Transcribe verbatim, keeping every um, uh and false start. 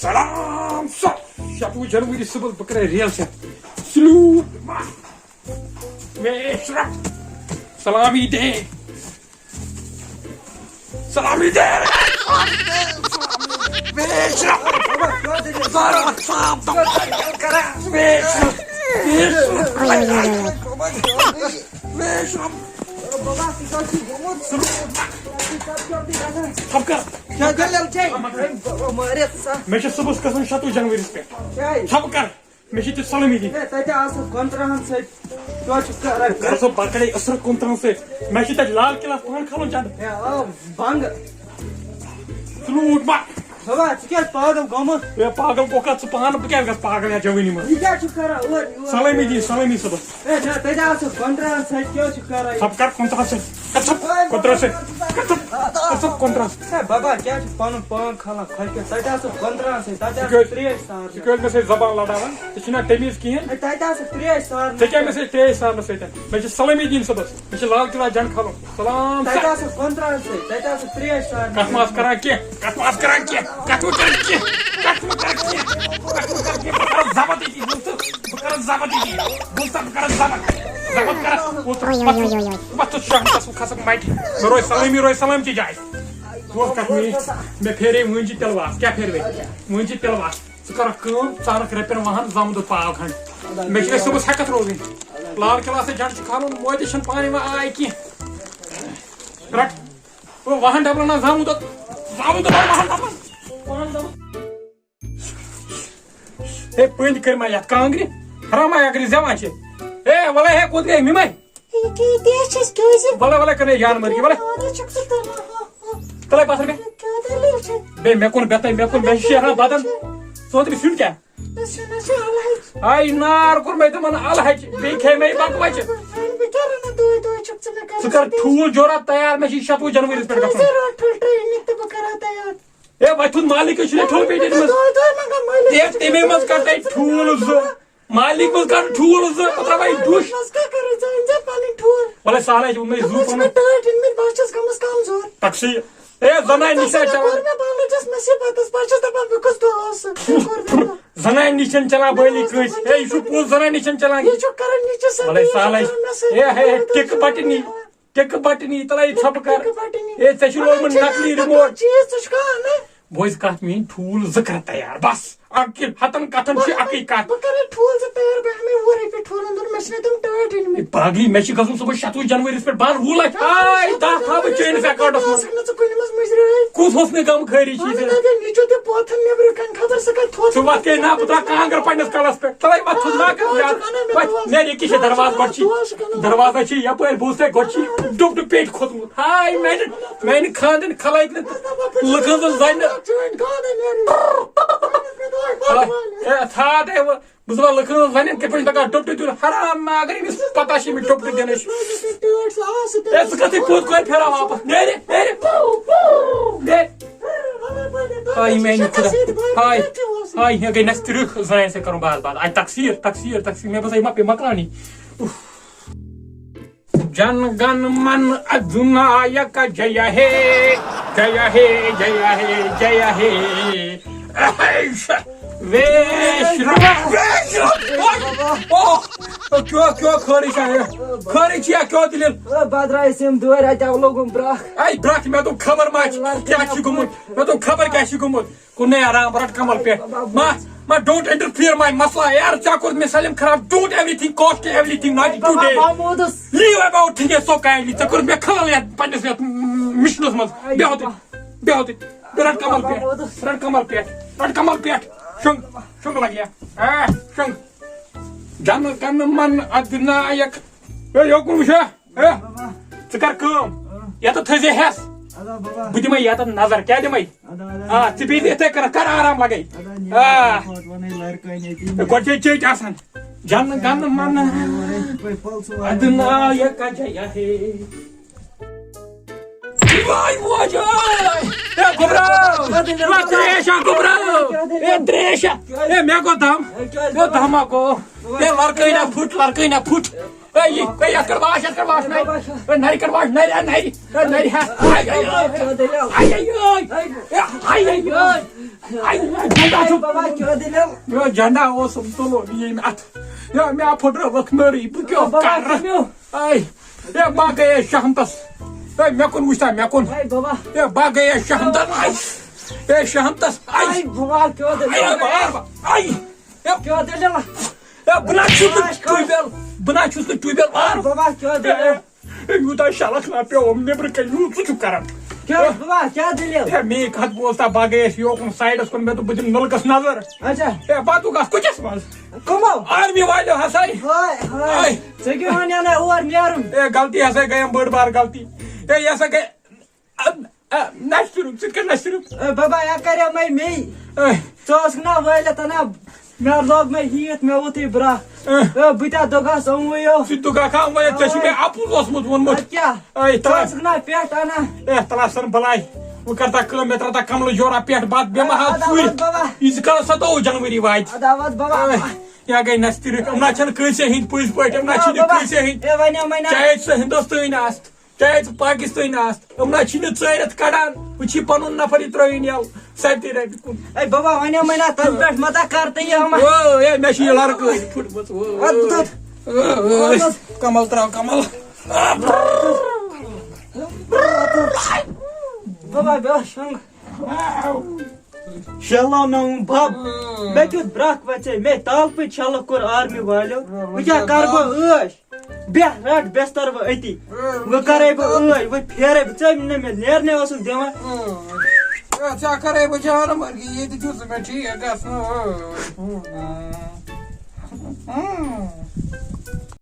سلام سر، شتوُہ جنوری صبحس بہٕ کرے ریل سیٹ سلوٹ۔ سلامی دے، سلامی دے۔ مےٚ چھِ صُبحس قسم شتوُہ جنوریَس پٮ۪ٹھ۔ کیٛازِ؟ ژھۄپہٕ کر، مےٚ چھِ تِژھ سلٲمی دِنۍ۔ ہے، تَتہِ آسہٕ کۄنترٕہن سۭتۍ، توتہِ چھُ کران۔ کر سا بکرے اصل کۄنترٕہن سۭتۍ۔ مےٚ چھِ تَتہِ لال قلعس پان کھالُن چندٕ۔ ہے، آ، بنٛگ۔ ژٕ لوٗٹ ما۔ بابا، ژٕ کیٛازِ پاگل گوٚمُت؟ ہے، پاگل گوٚکھا ژٕ پانہٕ؟ بہٕ کیٛازِ گژھٕ پاگل یتھ جوٲنی منٛز؟ یہِ کیٛاہ چھُ کران اورٕ یورٕ؟ سلٲمی دِنۍ، سلٲمی صُبحس۔ ہے، نہ، تَتہِ آسہٕ کۄنترٕہن سۭتۍ، کیٛاہ چھُ کران یہِ؟ ژھۄپہٕ کر، کۄنترٕہن سۭتۍ۔ کر ژھۄپہٕ، کۄنترٕہن سۭتۍ۔ کر ژھۄپہٕ، کر ژھۄپہٕ کۄنترٕہن سۭتۍ۔ ہے بابا، کیٛاہ چھُ پنُن پان کھالان خۄشکٮ۪تھ؟ تَتہِ آسہٕ کۄنترٕہن سۭتۍ، تَتہِ ژٕ آسہٕ کیٛازِ، ترٛیش سارنٕے۔ ژٕ کیٛازِ مےٚ سۭتۍ زبان لڑاوان؟ ژےٚ چھُنا تمیٖز کِہیٖنۍ؟ ہے، تَتہِ آسہٕ ترٛیش سارنٕے۔ ژےٚ کیٛاہ مےٚ سۭتۍ ترٛیش سارنہٕ سۭتۍ؟ مےٚ چھِ سلٲمی دِنۍ صُبحس، مےٚ چھِ لال قلعہ جنڈٕ کھالُن۔ سلام۔ تَتہِ آسہٕ کۄنترٕہن سۭتۍ، تَتہِ آسہٕ ترٛیش سارنٕے۔ کتھ ما آسہٕ کران کینٛہہ؟ کتھ ما آسہٕ کران کینٛہہ؟ کتھ ما کران کینٛہہ؟ کتھ ما کران کینٛہہ؟ بہٕ کرٕ ضبط ییٚتی، بوٗزتھٕ؟ بہٕ کرٕ ضبط ییٚتی۔ بوٗزتھٕ؟ بہٕ کرٕ ضبط۔ ضبط کرٕ۔ بوٗزتھٕ؟ پتہٕ چھُ، پتہٕ چھُ شہرس کھسکھ مٹہِ۔ مےٚ روزِ سلٲمی، روزِ سلٲمتی جایہِ۔ بوز کتھ میٛٲنۍ، مےٚ پھیرے وٲنجہِ تِلہٕ واس۔ کیٛاہ پھیروے؟ وٲنجہِ تِلہٕ واس۔ ژٕ کرکھ کٲم، ژٕ انکھ رۄپین وُہن زامُت دۄد پاو کھنڈ۔ مےٚ چھِ صُبحس ہٮ۪کتھ روزٕنۍ۔ لال قلعہ سۭتۍ جنڈٕ چھُ کھالُن، موتہِ چھُنہٕ پانہٕ یِوان آے کینٛہہ۔ رٹ۔ او، وُہن ڈبلن ہا زامُت دۄد، زامُت دۄد وُہن ڈبلن۔ وُہن ڈبلن۔ ہے، پٔنٛدۍ کٔرۍ ما یتھ کانٛگرِ؟ حرام ہا اگر یہِ زٮ۪وان چھِ۔ ہے، وَلے ہے، کوٚت گٔے مِمے؟ یہِ کیٛاہ، یہِ تہِ چھِ أسۍ کیٛازِ؟ وَلے، وَلے، کَرے جان مٔرگی، وَلے۔ پانَس چھُکھ ژٕ تُلان، ہا، ہا۔ تَلے پَتھر مےٚ۔ کیٛاہ دٔلیٖل چھِ؟ بیٚیہِ مےٚ کُن بیٚہتَے، مےٚ کُن، مےٚ چھِ شیران بدن۔ ژٕ وَن تٔمِس سیُن کیٛاہ؟ أسۍ چھِنہٕ، أسۍ چھِ الحج۔ آے نار کوٚر مےٚ تِمَن الحج، بیٚیہِ کھے مےٚ یہِ بَکہٕ وَچہِ۔ وۄنۍ بہٕ کیٛاہ رَنہٕ دۄہَے دۄہَے چھُکھ ژٕ مےٚ کَران ژٕ کَر ژٕ ٹھوٗل جورا تیار، مےٚ چھِ شَتوُہ جنؤریَس پٮ۪ٹھ ژٕ گژھُن۔ ژٕ رَٹھ ٹھوٗل ٹرٛینِنٛگ تہٕ بہٕ کَران تیار۔ ہے، وۄتھُن مالِک چھُنہٕ ٹھوٚل پیٹہِ منٛز۔ دۄہے دۄہے منٛگان مٲلِس۔ ہے، تَمے منٛز کَڑ تۄہہِ ٹھوٗل زٕ۔ مالِک منٛز کَڑ ٹھوٗل زٕ۔ بہٕ ترٛاوٕ یہِ ڈُش۔ منٛز کیٛاہ کَرٕ ژٕ؟ أنۍ زِ پَنٕنۍ ٹھوٗل۔ وَلَے سہلٕے چھُ، وۄنۍ دوٚپمَس زُو مےٚ پَنُن۔ ٹٲٹھۍ أنۍ مٕتۍ، بہٕ چھَس گٔمٕژ کَمزور۔ تَکسٕے۔ ہے، زَنانہِ نِش چھا چَلان۔ کوٚر مےٚ بَنٛگلہٕ دَس مُصیٖبتَس، بہٕ چھَس دَپان، بہٕ کُس دۄہ اوس سُہ؟ کوٚر مےٚ دۄہ۔ زَنانہِ نِش چھَنہٕ چَلان بٲلی کٲنٛسہِ۔ ہے، یہِ چھُ پوٚز، زَنانہِ نِش چھَنہٕ چَلان۔ یہِ چھُ کَران، یہِ چھُ سٲری وَلَے یہِ چھُ سہلٕے۔ کَران مےٚ سۭتۍ۔ ہے، ہے، ہے، ٹِکہٕ بَٹہِ نی۔ ٹِکہٕ بَٹنی، تَلے ژھۄپہٕ کر۔ ٹِکہٕ بَٹنی۔ اے، ژےٚ چھُے لوگمُت نقلی ریموٹ۔ چیٖز ژٕ چھُکھ اَنان۔ بوز کَتھ میٛٲنۍ، ٹھوٗل زٕ کر تیار، بس۔ اَکہِ ہَتَن کَتھَن چھِ اَکٕے کَتھ۔ بہٕ کَرے ٹھوٗل زٕ تیار، بہٕ ہٮ۪مے وُہ رۄپیہِ ٹھوٗلَن دۄن، مےٚ چھِنہٕ تِم ٹٲٹھۍ أنۍ مٕتۍ۔ اے پاگلی، مےٚ چھِ گژھُن صُبحس شَتوُہ جنؤریَس پٮ۪ٹھ بَر وُہ لَچھ۔ آے، دَہ تھاوٕ بہٕ چٲنِس اٮ۪کاوُنٛٹَس منٛز۔ ژٕ کُنہِ منٛز مُجرٲے۔ کُس اوس مےٚ غم خٲری چھی وَنہٕ ژےٚ؟ دَپے، نیٚچو تہِ پوتھَن نیٚبرٕ کَنہِ، خبر سُہ کَتہِ تھوٚد۔ ژٕ وَتھ کَے نا، بہٕ ترٛاوٕ کانٛگٕر پنٛنِس کَلَس پٮ۪ٹھ۔ تَلے وَتھ ژٕ نا کَر زیادٕ۔ وَتھ، نیرِ ییٚکیٛاہ چھِ دروازٕ گۄڈٕ چھی۔ دروازَے چھِ یَپٲرۍ، بوٗز تۄہہِ گۄڈٕ چھی۔ ڈُپٹہٕ پیٚٹۍ کھوٚتمُت۔ ہاے، میٛانہِ، میٛانہِ خانٛدٕنۍ کھلٲوۍ نہٕ لُکَن زَن زَنہِ۔ اے، ژھانٛڈ، اے، وۄنۍ بہٕ چھُس دَپان، لُکَن زَنٮ۪ن کِتھ پٲٹھۍ چھِ تَگان ڈُپٹہٕ دیُن؟ حرام، مےٚ اگر أمِس پَتہ چھِ أمِس ڈُپٹہٕ دِنٕچ۔ اے، ژٕ کَتھٕے پوٚت کورِ پھیران واپَس؟ نیرِ، نیرِ، نیرِ۔ ہاے میٛانہِ خۄدا۔ ہاے، ہاے، ہے گٔے نَس تِرٛکھ زَنانہِ سۭتۍ کَرُن بار بار۔ آے تقصیٖر، تقصیٖر، تقصیٖر۔ مےٚ باسان، یہِ ما پیٚیہِ مۄکلاونی۔ اُف۔ جن گن من ادھنایک جیا ہے، جیا ہے، جیا ہے، جیا ہے۔ ویش، ویش، اوہ، اوہ، کیٛاہ، کیٛاہ خٲرٕے چھا؟ خٲرٕے چھِیا؟ کیٛاہ دٔلیٖل؟ بدرایہِ سِم دٲرۍ، اَتہِ آو لوگُن برٛکھ۔ اے برٛکھ، مےٚ دوٚپ خبر ما چھِ، کیٛاہ چھِ گوٚمُت؟ مےٚ دوٚپ خبر کیٛاہ چھِ گوٚمُت؟ کُنے آرام، رٹ کمل پیٹھ۔ ما، ما، don't interfere my مسئلہ۔ یار، ژےٚ کوٚر مےٚ سٲلِم خراب۔ Do everything, cost everything, not today. Leave about today so kindly. ژےٚ کوٚر مےٚ خلل یتھ پننِس یتھ مشنس منٛز۔ بیٚہہ تہِ، بیٚہہ تہِ۔ رٹ کمل پیٹھ، رٹ کمل پیٹھ، رٹ کمل پیٹھ۔ شنگ، شنگ لگیا۔ آ، شنگ۔ جن کن من ادنایک۔ اے، یوکُن وٕچھا؟ ہے، بابا۔ ژٕ کر کٲم، اۭں۔ یتھ تھٲیزِ ہٮ۪س۔ ادا بابا۔ بہٕ دِمے یتھ نظر، کیٛاہ دِمے؟ ادا، ادا۔ آ، ژٕ بیٚیہِ یِتھے کٔنۍ کر آرام لگے۔ ادا، نیرٕ آ۔ پتہٕ ونے لڑکہٕ ییٚتی۔ گۄڈٕ چھے چیٚٹۍ آسان۔ جن گن من۔ اورے، اورے، پلسہٕ وارٕ۔ ادنا یا کجا یا ہے۔ واے واے واے۔ A گوٚبراو۔ A Trisha گوٚبراو۔ A Trisha. A مےٚ گوٚو دم۔ اے دھماکو۔ اے لڑکہٕ نہ پھُٹ، لڑکہٕ نہ پھُٹ۔ اے، یہِ، اے، یَتھ کَر واش، یَتھ کَر واش، نَرِ۔ اے، نَرِ کَر واش، نَرِ، اے، نَرِ، اے، نَرِ، ہا۔ اے، اے، اے۔ اے، اے، اے۔ اے، اے، اے۔ اے، اے، اے۔ اے، جنڈا چھُ۔ بابا، کیٛاہ دٔلیٖل؟ یہِ جنڈا اوس، تُلو ییٚمۍ اَتھٕ۔ یہِ مےٚ پھٕٹرٲوٕکھ نٔرٕے، بہٕ کیٛاہ بابا، کَرٕ؟ کٔمِو؟ اے، اے، بہٕ گٔیے شہمتس۔ اے، مےٚ کُن وٕچھ تا، مےٚ کُن۔ اے بابا۔ اے، بہٕ گٔیے شہمتس۔ اے، اے، شہمتس۔ اے، اے بابا، کیٛاہ اے، دٔلیٖل؟ بابا، اے۔ اے، کیٛاہ دٔلیٖل؟ اے، بہٕ نہ چھُس نہٕ ٹیوٗب وٮ۪ل، بہٕ نہ چھُس نہٕ ٹیوٗب وٮ۪ل وار۔ بابا، کیٛاہ دٔلیٖل؟ اے، یوٗتاہ شلکھ نہ پیوٚوُم نیٚبرٕ کَنہِ، یوٗت ژٕ چھُکھ کران۔ کیٛاہ بابا، کیٛاہ دٔلیٖل؟ اے، میٛٲنۍ کَتھ بوز تا، بہٕ گٔیَس یوکُن سایڈَس کُن، مےٚ دوٚپ، بہٕ دِمہٕ نَلکَس نظر۔ اچھا۔ اے، پَتہٕ گژھ کُٹھِس منٛز۔ کٕمو؟ آرمی والیو ہسا۔ ہاے، ہاے۔ ہاے۔ ژےٚ کیٛاہ وَنیٛاو نہ اور نیرُن؟ اے، غلطی ہسا گٔیم، بٔڑ بار غلطی۔ اے، یہِ ہسا گٔے، اَ، اَ، نَشہِ رُک، ژٕ تہِ کَر نَشہِ رُک۔ اے، بابا، یا کَریو مےٚ مے۔ اے۔ ژٕ اوسُکھ نا وٲلِتھ اَنان، مےٚ لوگ مےٚ ہیٖت، مےٚ ووٚتھُے برٛکھ۔ اے۔ اے، بہٕ تہِ ہا دوٚگَس یِموٕے یو۔ ژٕ تہِ دُگا کھا وٲلِتھ، ژےٚ چھُ مےٚ اَپُز اوسمُت ووٚنمُت۔ اَدٕ کیٛاہ؟ اے، ژٕ تَلہٕ۔ اوسُکھ نا پٮ۪ٹھ اَنان۔ اے، تَلہٕ سا بَلاے۔ وۄنۍ کَر تا کٲم، مےٚ ترٛاو تا کَملہٕ جورا پٮ۪ٹھ بَتہٕ، بیٚہمہٕ ہا اَدٕ، اَدٕ، ژوٗرِ۔ اَدٕ، بابا۔ یہِ زِ کَرو سَتووُہ جنؤری واتہِ۔ اَدٕ، اَدٕ، بابا۔ اے، یا گٔے نَستہِ رٕکھ، یِم نہ چھَنہٕ کٲنٛسے ہِنٛدۍ پٔزۍ پٲٹھۍ، یِم نہ چھِنہٕ بابا۔ کٲنٛسے ہِنٛدۍ۔ اے، وَنیو مےٚ نا۔ چاہے ژٕ ہِندوستٲنۍ آس، چاہے ژٕ پاکِستٲنۍ آس، یِم نہ چھِنہٕ ژٲرِتھ کَڑان، وۄنۍ چھی پَنُن نفر یہِ ترٛٲوِن یَلہٕ، سَتہِ رَبہِ کُن۔ اے بابا، وَنیو مےٚ نا تَنہٕ پٮ۪ٹھ مہ تا کَر تہٕ یہِ اَما۔ او، اے، مےٚ چھِ یہِ لَڑکہٕ أنۍ پھُٹمٕژ۔ او، اَدٕ بہٕ دَپ۔ او، او، کَمَل ترٛاو، کَمَل۔ بابا، بیٚہہ شۄنٛگ۔ شیلو مےٚ ووٚن بَب، مےٚ کیُتھ برٛکھ وَژے، مےٚ تالہٕ پٔتۍ شیلہٕ کوٚر آرمی والیو۔ وۄنۍ کیٛاہ کَرٕ بہٕ عٲش؟ بیٚہہ، رَٹ بِستَر وۄنۍ أتی۔ وۄنۍ کَرَے بہٕ عٲش، وۄنۍ پھیرَے بہٕ۔ ژےٚ نہٕ مےٚ نیرنَے اوسُکھ دِوان۔ اے، ژےٚ کَرَے بہٕ جانہٕ مَرگی، ییٚتہِ چھُس نہٕ مےٚ ٹھیٖک گژھان۔